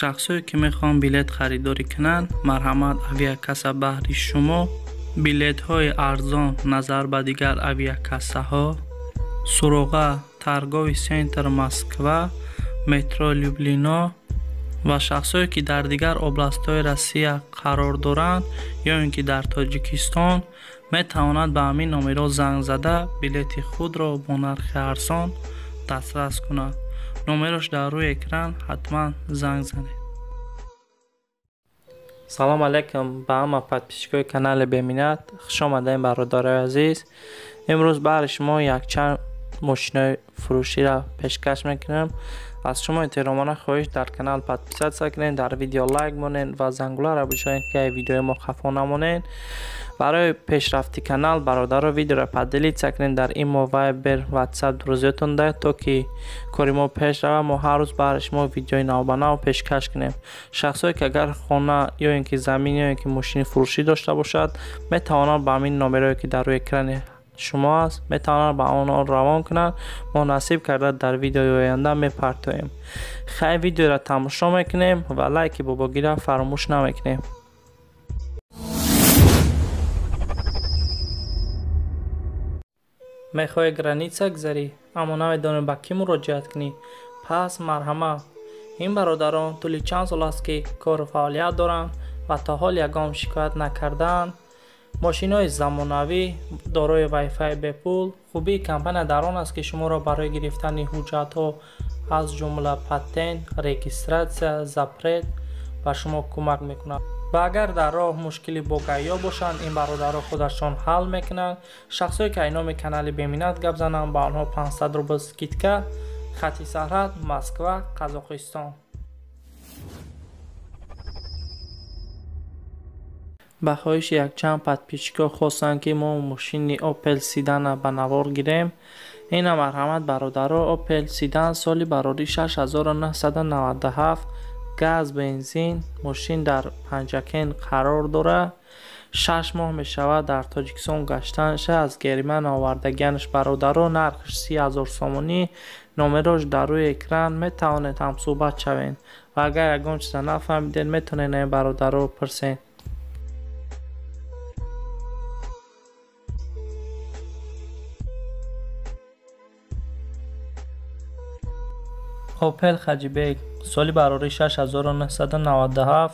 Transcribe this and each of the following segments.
Шахсое ки мехоҳанд билет харидорӣ кунанд, марҳамат, авиакасса баҳри шумо. Билетҳои арзон назар ба дигар авиакассаҳо. Суроға: торговый центр Москва, метро Люблино. Ва шахсое ки дар дигар областҳои Россия қарор доранд ё ин ки дар Тоҷикистон, метавонанд ба ҳамин номерҳо занг зада, билети худро бо нархи арзон дастрас кунанд. Номерош дар рӯи экран, ҳатман занг занед. Салом алейкум ба ҳама подписчикои канали Беминат. Хуш омадаем, бародарои азиз. Имрӯз баҳри шумо якчанд мошинои фурӯширо пешкаш мекунем. Аз шумо эҳтиромона хоҳиш: дар канал подписаться кунед, дар видео лайк монед ва зангуларо бишоред, ки ай видеои мо хафо намонед. Барои пешрафти канал, бародаро, видеоро поделиться кунед дар имо, Вайбер, Ватсап, друзьятон да, то ки кори мо пеш равад, мо ҳар рӯз баҳри шумо видеои навбанав пешкаш кунем. Шахсое ки агар хона ё ин ки замин ё ин ки мошини фурӯшӣ дошта бошад, метавонанд ба ҳамин номерое ки дар рӯи экрани шумо аст, метавонанд ба онҳо равон кунанд. Мо насиб карда дар видеои оянда мепартоем. Хай, видеоро тамошо мекунем ва лайки бобогира фаромӯш намекунем. Мехоҳӣ граница гузарӣ, аммо намедонӣ ба кӣ муроҷиат кунӣ? Пас марҳамат, ин бародарон тӯли чанд сол аст, ки кору фаъолият доранд ва то ҳол ягон шикоят накардаанд. Мошинҳои замонавӣ дорои вайфай бепул. Хубии компания дар он аст, ки шуморо барои гирифтани ҳуҷҷатҳо, аз ҷумла патент, регистрация, запрет, ба шумо кӯмак мекунад. Ва агар дар роҳ мушкилӣ бо ГАИ бошанд, ин бародаро худашон ҳал мекунанд. Шахсое ки айноми канали Беминат гап зананд, ба онҳо 500 рубл скидка. Хати сарҳад Москва, Қазоқистон. Ба хоҳиши якчанд подписчикҳо хостанд, ки мо мошини Опел Седана ба навор гирем. Ина марҳамат, бародаро, Опел Седан, соли барорӣ 6997, газ, бензин. Мошин дар Панҷакент қарор дорад. 6 моҳ мешавад дар Тоҷикистон гаштанша, аз Германия овардагианш, бародаро. Нархш 30 000 сомонӣ. Номерош дар рӯи экран, метавонед ҳамсӯҳбат шавед ва агар ягон чиза нафаҳмидед, метавонед ин бародаро пурсед. Опел Хэтчбек, соли барорӣ 6997,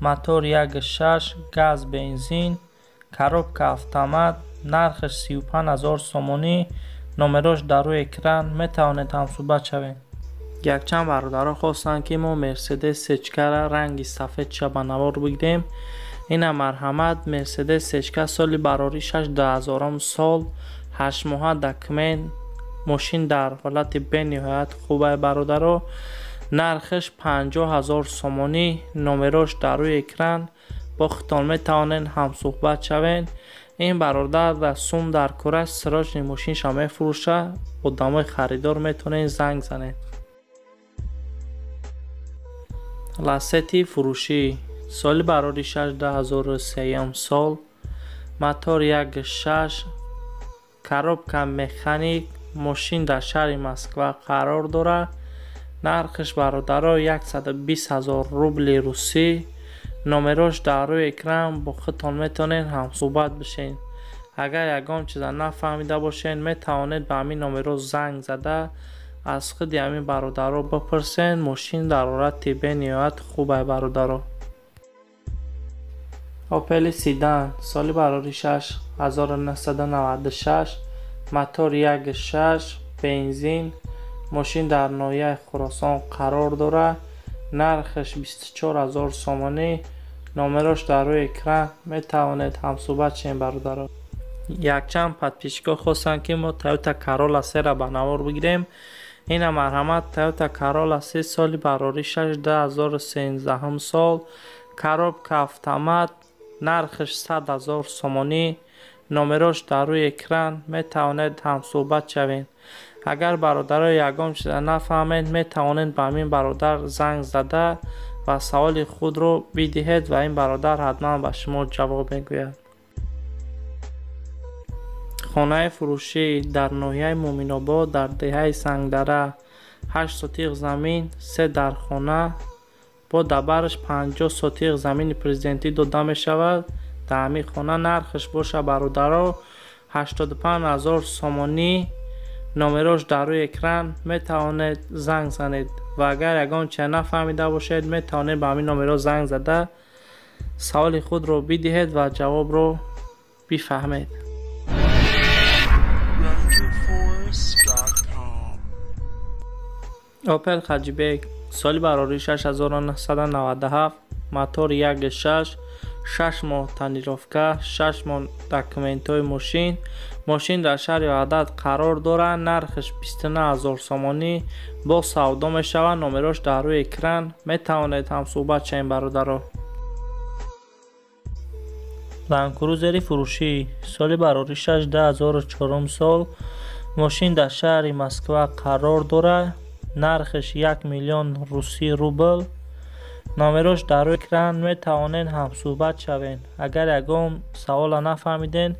мотор 1.6, газ, бензин, коробка автомат, нархаш 35 000 сомонӣ. Номерош дар рӯи экран, метавонед ҳамсӯҳбат шавед. Якчанд бародарон хостанд, ки мо Мерседес Сечкара ранги сафедша ба навор бигирем. Ина марҳамат, Мерседес Сечка, соли барорӣ 2000 сол, 8 моҳа документ. Мошин дар ҳолати бениҳоят хубай, бародаро. Нархаш 50 000 сомонӣ. Номерош дар рӯи экран, бо худтон метавонед ҳамсӯҳбат шавед. Ин бародар дар сум дар кураш, срочный мошинша мефурӯша. Одамои харидор метавонед занг занед. Ласети фурӯшӣ, соли барори 2003 сол, мотор 1.6, коробка механик. Мошин дар шаҳри Москва қарор дорад. Нархаш, бародаро, 120 000 рубли русӣ. Номерош дар рӯи экран, бо худтон метавонед ҳамсӯҳбат бишед. Агар ягон чиза нафаҳмида бошед, метавонед ба ҳамин номеро занг зада, аз худи ҳамин бародаро бипурсед. Мошин дар ҳолати бениҳоят хубай, бародаро. Опели Седан, соли барори 6996, мотор 1.6, бензин. Мошин дар ноҳияи Хуросон қарор дорад. Нархаш 24 000 сомонӣ. Номерош дар рӯи экран, метавонед ҳамсӯҳбат шавед, бародаро. Якчанд подписчикҳо хостанд, ки мо Тойота Королла сера ба навор бигирем. Ина марҳамат, Тойота Королла се, соли барорӣ 2013 сол, коробка автомат, нархаш 100 000 сомонӣ. Номерош дар рӯи экран, метавонед ҳамсӯҳбат шавед. Агар бародаро ягон чиза нафаҳмед, метавонед ба ҳамин бародар занг зада ва саволи худро бидиҳед ва ин бародар ҳатман ба шумо ҷавоб мегӯяд. Хонаи фурӯшӣ дар ноҳияи Муъминобод, дар деҳаи Сангдара, 8 сотиқ замин, се дархона. Бо дабараш 50 сотиқ замини президентӣ дода мешавад. Дар ҳамин хона нархаш боша бародаро 85 000 сомонӣ. Номерош дар рӯи экран, метавонед занг занед ва агар ягон чиз нафаҳмида бошед, метавонед ба ҳамин номеро занг зада саволи худро бидиҳед ва ҷавобро бифаҳмед. Opel Hatchback соли барорӣ 6997, мотор 1.6, 6 моҳ тонировка, 6 моҳ документҳои мошин. Мошин дар шаҳри Ваҳдат қарор дорад, нархаш 29 000 сомонӣ, боз савдо мешавад. Номерош дар рӯи экран, метавонед ҳамсӯҳбат шавед бародаро. Land Cruiser фурӯшӣ соли барорӣ 2004 сол, мошин дар шаҳри Москва қарор дорад, нархаш 1 миллион русӣ рубл. Номерош дар рӯи экран, метавонед ҳамсӯҳбат шавед. Агар ягон савола нафаҳмидед,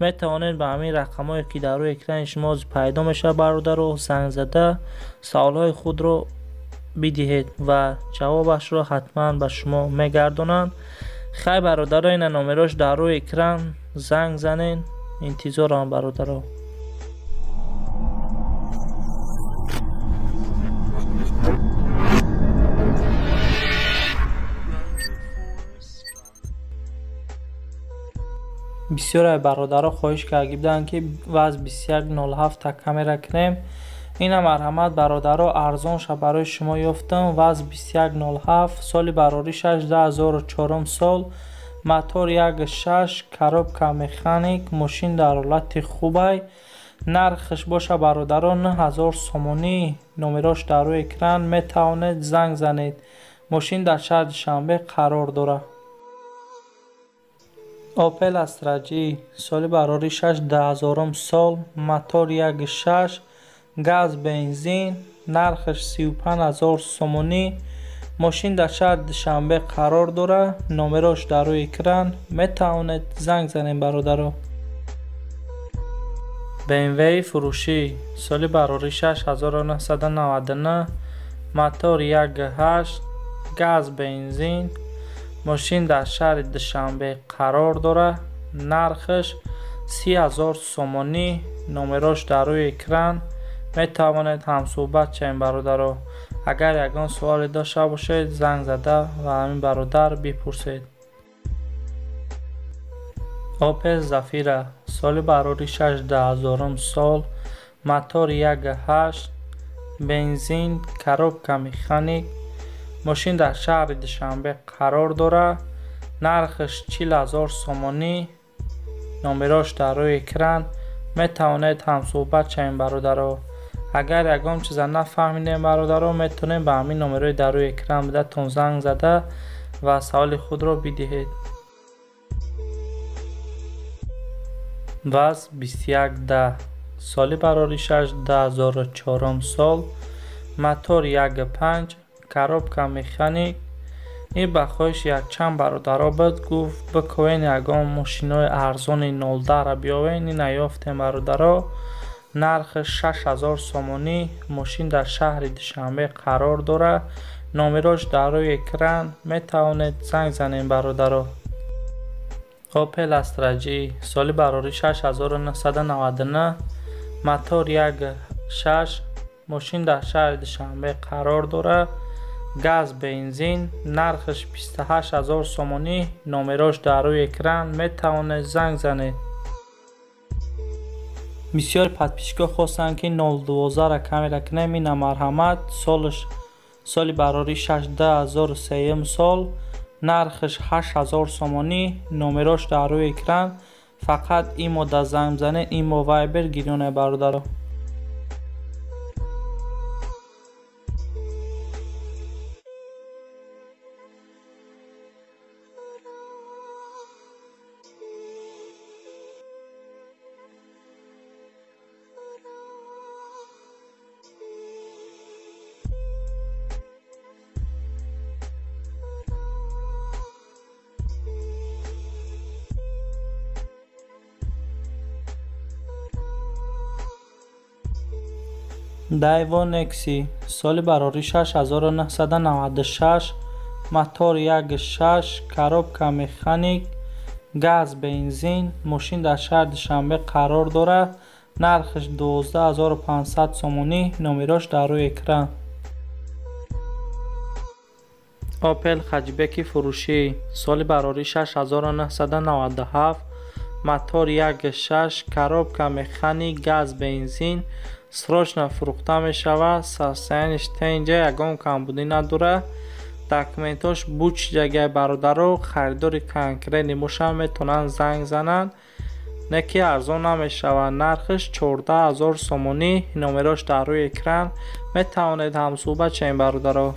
метавонед ба ҳамин рақамҳое ки дар рӯи экрани шумо пайдо мешавад бародаро занг зада саволҳои худро бидиҳед ва ҷавобашро ҳатман ба шумо мегардонанд. Хай бародаро, ина номерош дар рӯи экран, занг занед, интизорам бародаро. Бисёре бародаро хоҳиш карда буданд ки ВАЗ 2107 камера кунем. Ина марҳамат бародаро, арзонша барои шумо ёфтам. ВАЗ 2107 соли барорӣ 2004 сол, мотор 1.6, коробка механик, мошин дар ҳолати хубай. Нархаш боша бародаро 9000 сомонӣ. Номерош дар рӯи экран, метавонед занг занед. Мошин дар шаҳри Душанбе қарор дорад. Opel Astra G соли барорӣ 2000 сол, мотор 1.6, газ бензин, нархаш 35 000 сомонӣ. Мошин дар шаҳри Душанбе қарор дорад. Номерош дар рӯи экран, метавонед занг занед бародаро. BMW фурӯшӣ соли барорӣ 6999, мотор 1.8, газ бензин, мошин дар шаҳри Душанбе қарор дорад, нархаш 30 000 сомонӣ. Номерош дар рӯи экран, метавонед ҳамсӯҳбат шавед бародаро. Агар ягон суоле дошта бошед, занг зада ва ҳамин бародар бипурсед. Opel Zafira соли барорӣ 2000 сол, мотор 1.8, бензин, коробка механик, мошин дар шаҳри Душанбе қарор дорад, нархаш 40 000 сомонӣ. Номерош дар рӯи экран, метавонед ҳамсӯҳбат шавед бародаро. Агар ягон чиза нафаҳмидем бародаро, метавонед ба ҳамин номерои дар рӯи экран будатон занг зада ва саволи худро бидиҳед. ВАЗ 2110 соли барорӣ 2004 сол, мотор 1.5, коробка механик. Ин ба хоҳиши якчанд бародаро буд, гуфт бикӯен ягон мошинои арзони 010-ра биёвен. Ина ёфтем бародаро, нархаш 6000 сомонӣ. Мошин дар шаҳри Душанбе қарор дорад. Номерош дар рӯи экран, метавонед занг занед бародаро. Opel Astra G соли барорӣ 6999, мотор 1.6, мошин дар шаҳри Душанбе қарор дорад, газ бензин, нархаш 28 000 сомонӣ. Номерош дар рӯи экран, метавонед занг занед. Бисёри подписчикҳо хостанд ки 012-ра камера кунем. Ина марҳамат, соли барорӣ 2003 сол, нархаш 8000 сомонӣ. Номерош дар рӯи экран, фақат имо да занг занед, имо Viber гирёне бародаро. Daewoo Nexi соли барорӣ 6996, Мотор 1.6, коробка механик, газ, бензин. Мошин дар шаҳри Душанбе қарор дорад. Нархаш 12500 сомонӣ. Номерош дар рӯи экран. Опел Хэтчбеки фурӯшӣ, соли барорӣ 6997, мотор 1.6, коробка механик, газ, бензин. Срочно фурӯхта мешавад. Состоянияш тенҷа, ягон камбудӣ надорад. Документош бучидагиай, бародаро. Харидори конкретный бошанд, метавонанд занг зананд. Не ки арзон намешавад. Нархаш 14 000 сомонӣ. Номерош дар рӯи экран. Метавонед ҳамсӯҳбат шавем, бародаро.